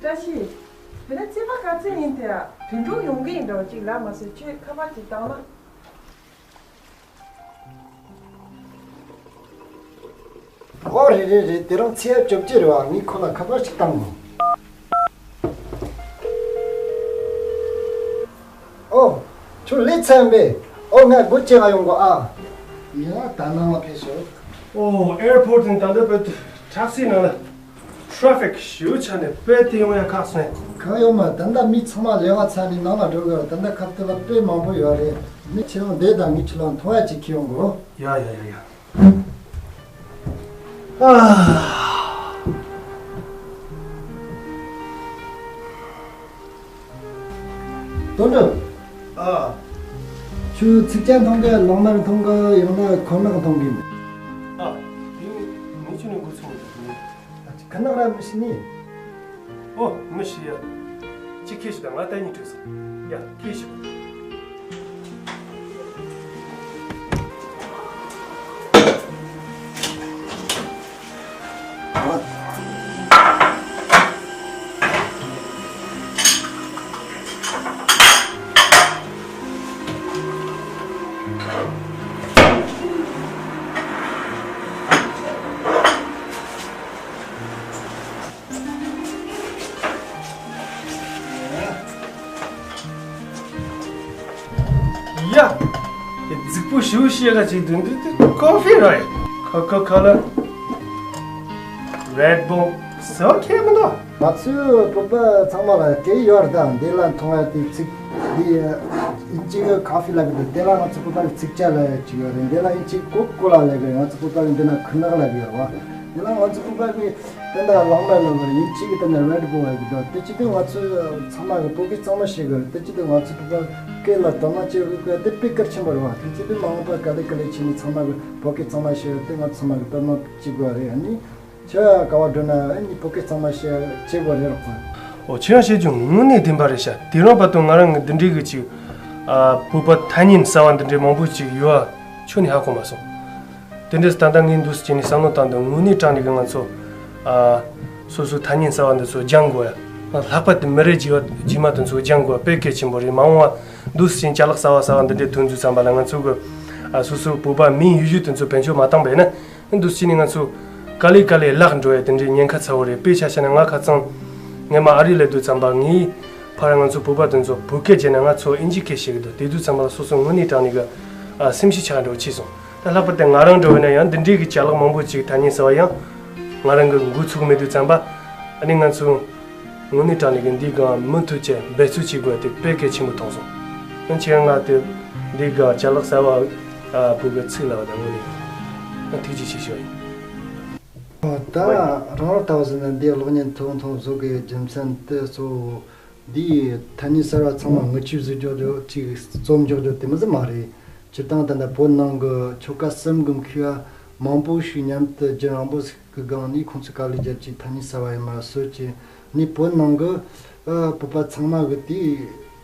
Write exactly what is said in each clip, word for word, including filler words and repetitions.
བཀྲ་ཤིས། དེ་ནས་ཚེ་ཕ་ག་ཚོད་ཡིན་དེ་ཨ། དོན་གྲུབ་ཡོང་གི་ཡིན་འདྲ་བོ་ཅིག་ལབ་མ་ཟད་ཁྱོད་ཁ་པར་ཅིག་བཏང་ན། ཨོ་རེད་རེད་རེད། དེ་རིང་ཚེས་བཅོ་བརྒྱད་རེད་བ། ངས་ཁོ་ལ་ཁ་པར་ཅིག་བཏང་ངོ་། ཨོ། ཁྱོད་སླེབས་ཚར་ཡིན་པས། ཨོ་ང་སྒོ་ཕྱེ་ག་ཡོང་གོ་ཨ། ཡ་ད་ནང་ལ་ཕེབས་ཤོག་ཨོ་ཨེར་པོར་ཊི་ནས་ད་ལྟ་བར་དུ་ཊེག་སི་ནང་ལ་ཊེ་ཕིག་ཞེ་པོ་ཆགས་ནས་དཔེ་དེ་ཡོང་ཡ་ཁག་སོང་། གང་ཡོང་མ། ད་ལྟ་མི་ཚང་མ་ལས་ཀ་ཚར་ནས་ནང་ལ་འགྲོ་དགོས། ད་ལྟ་ཁ་ཐུག་ལ་དཔེ་མང་པོ་ཡོད་རེད། མི་ཁྱེད་རང་བསྡད་དང་། ངས་ཁྱེད་རང་འཐུང་ཡ་ཅིག་ཁྱེར་ཡོང་གོ། ཡ་ཡ་ཡ་ཡ། ཨ། དོན་གྲུབ། ཨ། ཁྱོད་ཚིག་ཅན་འཐུང་གི། ལག་དམར་འཐུང་གི། ཡང་ན་ཁོ་ནག་འཐུང་གི་ཡིན། ཨ། དེ་ནི་ངས་ཁྱོད་ནས་འགོ་ཚུགས་མི་འདུག་ཁོ་ནག་ར་མི་ཤེས་ནི། ཨོ་མི་ཤེས་ཡ། ཅི་ཁེ་ཤི་ད། ང་ལྟ་ཉིད་བྲོས་སོང་། ཡ་ཁེ་ཤི། ཡ། དེ་རྫིག་པོ་ཞེ་པོ་ཞིག་ག་ཅིག་འདུག་འདི་དེ་ཀོ་ཧྥི་རེད། ཁོ་ཁོ་ཁོ་ལ་རེད་བུལ་ཟེར་མཁན་མི་འདུག་ང་ཚོའི་བོད་པ་ཚང་མ་ལ་སྐད་ཡོད་རེད་ད། འདི་ལ་འཐུང་ཡ་དེ་ཚིག་འདི་ཡིན་གཅིག་ཀོ་ཧྥི་ལབ་ཀྱི་འདུག་དེ་ལ་ང་ཚོ་བོད་པ་གི་ཚིག་ཇ་ལབ་ཡ་ཅིག་ཡོད་རེད། འདི་ལ་ཡིན་གཅིག་ཀོ་ཀོ་ལ་ལབ་ཀྱི་རེད། ང་ཚོ་བོད་པ་གི་འདི་ན་ཁུ་ནག་ལབ་ཀྱི་ཡོད་རེད་བ། འདི་ལ་ང་ཚོ་བོད་པ་གི་དེ་འདྲ་ལག་དམར་ལབ་པ་རེད། ཡིན་གཅིག་གི་དེ་ནས་རེད་བུལ་ལབ་ཀྱི་འདུག་དེ་ཅི་སྟེ་ང་ཚོ་ཚང་མ་གི་བོད་སྐད་གཙང་མ་བཤད་དགོས་རེད། དེ་ཅི་སྟེ་ང་ཚོ་བོད་པ་སྐད་ལ་དོ་སྣང་བྱེད་དགོས་དེ་དཔེ་གལ་ཆེན་པོ་རེད་བ། དེ་ཅི་སྟེ་མ་འོངས་པ་ག་ལེ་ག་ལེ་བྱས་ནས་ཚང་མ་གི་བོད་སྐད་གཙང་མ་བཤད་དེ་ང་ཚང་མ་གི་དོ་སྣང་བྱེད་དགོས་རེད། ཨ་ནི་ཆོས་ག་བ་འགྲོ་ན་ཨ་ནི་བོད་སྐད་གཙང་མ་བཤད་བྱེད་དགོས་རེད་རོགས་པ། ཨོ་ཁྱེད་རང་བཤད་རྒྱུ་དངོས་གནས་བདེན་པ་རེད་ཤག་དེ་རིང་བར་དུ་ང་རང་གི་འདི་འདྲའི་གི་ཅིག་ཨ་བོད་པ་ཐ་སྙད་གསར་བ་འདི་འདྲའི་མང་པོ་ཅིག་ཡོད་ཨ། ཁྱོན་ནས་ཧ་གོ་མ་སོང་། དེ་འདྲས་ད་ལྟ་ངས་འདུག་སེ་བྱས་ནས་བསམ་བློ་བཏང་དུས་དངོས་གནས་དྲང་གནས་ཀྱི་ང་ཚོ་ཨ་སོ་སོའི་ཐ་སྙད་གསར་བ་འདི་ཚོ་སྦྱང་དགོས་ཡ། ང་ལྷག་པར་དུ་མི་རིགས་རྗེས་མ་རྗེས་མ་དེ་ཚོ་སྦྱང་དགོས་དཔེ་གལ་ཆེན་པོ་རེད། མ་འོངས་པ་འདུག་སེ་བྱས་ནས་ཅ་ལག་གསར་བ་གསར་བ་འདི་འདྲས་ཐོན་དུས་ཙམ་པ་ལ་ང་ཚོ་གི་ཨ་སོ་སོའི་བོད་པ་མིང་ཡོད་རྒྱུ་དེ་ཚོ་བེད་སྤྱོད་མ་བཏང་པ་ཡིན་ན་འདུག་སེ་བྱས་ནས་ང་ཚོ་ག་ལེ་ག་ལེ་བརླག་འགྲོ་ཡ་དེ་འདྲའི་ཉེན་ཁ་ཚ་བོ་རེད། དཔེ་ཆ་བཞག་ན་ང་ཁ་སང་ངས་མ་ཨ་རི་སླེབས་དུས་ཙམ་པ་ངའི་ཕར་ང་ཚོ་བོད་པ་དེ་ཚོ་བོད་སྐད་བརྗོད་ན་ང་ཚོ་ཨིན་ཇི་སྐད་བཤད་ཀྱི་འདུག་དེ་དུས་ཙམ་པ་ལ་སོ་སོ་དངོས་གནས་དྲང་གནས་ཀྱི་ཨ་སེམས་ཤུགས་ཆག་འགྲོ་ཆེ་སོང་། ད་ལྷག་པར་དུ་ང་རང་འདྲ་བོ་ཡིན་ན་ཡང་འདི་འདྲའི་གི་ཅ་ལག་མང་པོ་ཅིག་ཐ་སྙད་གསར་བ་ཡང་ང་རང་གི་འགོ་ཚུགས་མེད་དུས་ཙམ་པ་ཨ་ནི་ང་ཚོ་དངོས་གནས་དྲང་གནས་ཀྱི་འདི་ག་མུ་མཐུད་ཀྱི་འབད་རྩོལ་བྱེད་དགོས་དེ་དཔེ་གལ་ཆེན་པོ་མཐོང་སོང་། ཨ་ཁྱེད་རང་ལ་དེ་འདི་ག་ཅ་ལག་གསར་བ་ཨ་བོད་པའི་ཚིག་ལ་བ་དང་དངོས་གནས་ཨ་ཐུགས་རྗེ་ཆེ་ཞུ་བ་ཡིན། ད་རང་རང་ལྟ་བུ་ཟེར་ན་འདི་གློག་བརྙན་ཐུང་ཐུང་བཟོ་དགོས་རྒྱུ་མཚན་དེ་གཙོ་བོ། འདིའི་ཐ་སྙད་གསར་བ་ཚང་མ་ངུ་ཆུ་བཟོས་འཇོག་རྒྱུ་ཅིག་རྩོམ་འཇོག་རྒྱུ་དེ་མི་ཟིག་མ་རེད། སྤྱིར་བཏང་ད་ལྟ་བོད་ནང་གི་ཆོལ་ཁ་གསུམ་གི་མཁས་པ་མང་པོ་ཞིག་མཉམ་དུ་རྒྱུན་རིང་པོ་ཞིག་གི་སྒང་ནས་ཁོང་ཚོས་དཀའ་ལས་བརྒྱབ་ཀྱིས་ཐ་སྙད་གསར་བ་ཡིན་མ་སྲོལ་གྱི་ནི་བོད་ནང་གི་ཨ་བོད་པ་ཚང་མ་གི་དེའི་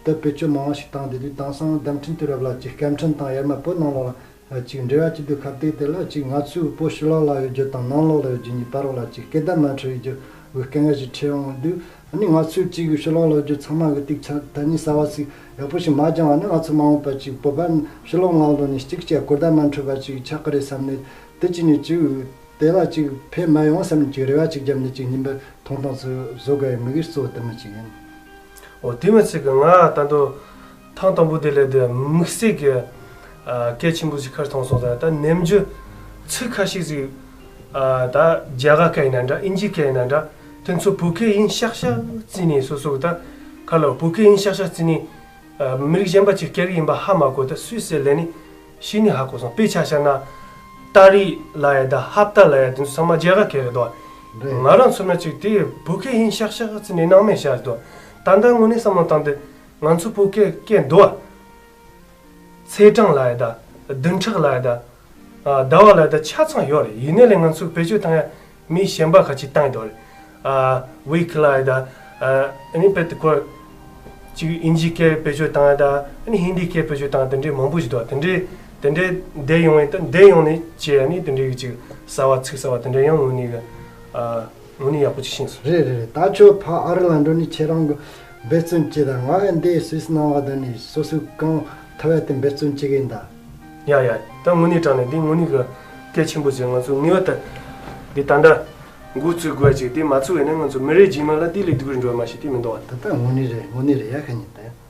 དུ་བེད་སྤྱོད་མང་བ་ཞིག་བཏང་དེ་དུས་དེང་སང་རྡ་འཕྲིན་དུས་རབས་ལ་ཅིག་སྐད་འཕྲིན་དང་ཡར་མར་བོད་ནང་ལོགས་ལ། ཅིག་འབྲེལ་བ་བྱེད་དུས་སྐབས་དེ་དེ་ལ་ཅིག་ང་ཚོའི་བོད་ཕྱི་ལོགས་ལ་ཡོད་རྒྱུ་དང་ནང་ལོགས་ལ་ཡོད་རྒྱུ་གཉིས་བར་ལ་ཅིག་སྐད་བརྡ་མ་འཕྲོད་རྒྱུ་གི་དཀའ་ངལ་ཞིག་འཕྲད་ཡོང་དུས་ཨ་ནི་ང་ཚོའི་ཅིག་ཕྱི་ལོགས་ལ་ཡོད་རྒྱུ་ཚང་མ་གི་ཏིག་ཆ་ཐ་སྙད་གསར་བ་ཞིག་ཡག་པོ་ཞིག་མ་སྦྱངས་པ་ནི་ང་ཚོ་མ་འོངས་པ་ཅིག་བོད་པ་ཕྱི་ལོགས་ནང་ལོགས་ནས་གཅིག་ཅིག་གོ་བརྡ་མ་འཕྲོད་པ་ཅིག་ཆགས་ཀྱི་རེད་བསམ་ནས་དེ་ཅི་ནས་ཅིག་དེ་ལ་ཅིག་ཕན་མ་ཡོང་བསམ་ནས་ཅིག་རེ་བ་ཅིག་བརྒྱབ་ནས་ཅིག་ཉིན་པར་ཐུང་ཐུང་ཚོ་བཟོ་དགོས་ཡ་དམིགས་ཡུལ་གཙོ་བོ་དེ་མོ་ཅིག་ཡིན། འོ་དེ་མི་ཚད་གི་ང་ད་དུང་ཐེངས་དང་པོ་དེ་ལས་དེ་དམིགས་བསལ་གྱི་ཨ་གལ་ཆེན་པོ་ཞིག་ཁར་མཐོང་སོང་ཟེར་ན། ད་ནམ་རྒྱུན་ཚིག་ཁ་ཤས་ཟིག་ཨ་ད་རྒྱ་གར་སྐད་ཡིན་ན་འདྲ་ཨིན་ཇི་སྐད་ཡིན་ན་འདྲ་དེ་ཚོ་བོད་སྐད་ཡིན་ཤག་ཤག་བརྩིས་ནས་སོ་སོ་གི་ད་ཁ་ལ་བོད་སྐད་ཡིན་ཤག་ཤག་བརྩིས་ནས་ཨ་མི་རིགས་གཞན་པ་ཅིག་སྐད་རིགས་ཡིན་པ་ཧ་མ་གོ། ད་སུད་སི་ལ་ནི་ཤེས་ནི་ཧ་གོ་སོང་། དཔེ་ཆ་བཞག་ན་ཏ་རིག་ལ་ཡ་ད་ཧབ་ཏ་ལ་ཡ་དེ་ཚོ་ཚང་མ་རྒྱ་གར་སྐད་རེད་དོ། རེད། ང་རང་མཚོན་ན་ཅིག་དེ་བོད་སྐད་ཡིན་ཤག་ཤག་བརྩིས་ནས་སྣང་མེད་བཞག་རེད་དོ། ད་ལྟ་དངོས་གནས་བསམ་བློ་བཏང་སྟེ་ང་ཚོ་བོད་སྐད་སྐད་འདུག་བ། ཚེས་གྲངས་ལ་ཡ་ད་བདུན་ཕྲག་ལ་ཡ་ད་ཟླ་བ་ལ་ཡ་ད་ཆ་ཚང་ཡོད་རེད། ཡིན་ནའི་ལས་ང་ཚོ་བེད་སྤྱོད་བཏང་ཡ་མི་གཞན་པ་ཁ་ཅིག་བཏང་ཡོད་རེད། ཨ་ཝིག་ལ་ཡ་ད་ཨ་ནི་བེད་ཁོ་ཅིག་ཨིན་ཇི་སྐད་བེད་སྤྱོད་བཏང་ཡ་ད་ཨ་ནི་ཧིན་དི་སྐད་བེད་སྤྱོད་བཏང་དེ་འདྲའི་མང་པོ་ཞིག་འདུག་དེ་འདྲའི་དེ་འདྲའི་འདས་ཡོང་བའི་ད་འདས་ཡོང་ནས་བྱས་ཨ་ནི་དེ་འདྲའི་ཅིག་གསར་བ་ཚིག་གསར་བ་དེ་འདྲ་ཡང་ངོས་ནས་གི་ཨ། དངོས་གནས་ཡག་པོ་ཅིག་ཤེས་སོང་། རེད་རེད་རེད། ད་ཁྱོད་ཕ་ཨ་རི་ལ་འགྲོ་ནས་ཁྱེད་རང་གི་འབད་བརྩོན་བྱེད་དང་། ང་འདི་སུད་སི་ནང་བ་དོན་ནས་སོ་སོའི་གང་ཐུབ་ཡ་དེ་འབད་བརྩོན་བྱེད་གི་ཡིན་ད། ཡ་ཡ། ད་དངོས་གནས་དྲང་གནས་འདི་དངོས་གནས་གི་གལ་ཆེན་པོ་ཟེར། ང་ཚོ་ངེས་པར་དུ་འདི་ད་ལྟ་འགོ་བཙུགས་དགོས་ཅིག་དེ་མ་བཙུགས་ཡིན་ན་ང་ཚོ་མི་རེ་རྗེས་མ་ལ་དེ་ལས་སྡུག་རུ་འགྲོ་བ་མ་ཤེས་དེ་མི་འདུག་བ། ད་ལྟ་དངོས་གནས་རེད། དངོས་གནས་རེད་ཡ། ཁ་ཉིན་ད་ཡ།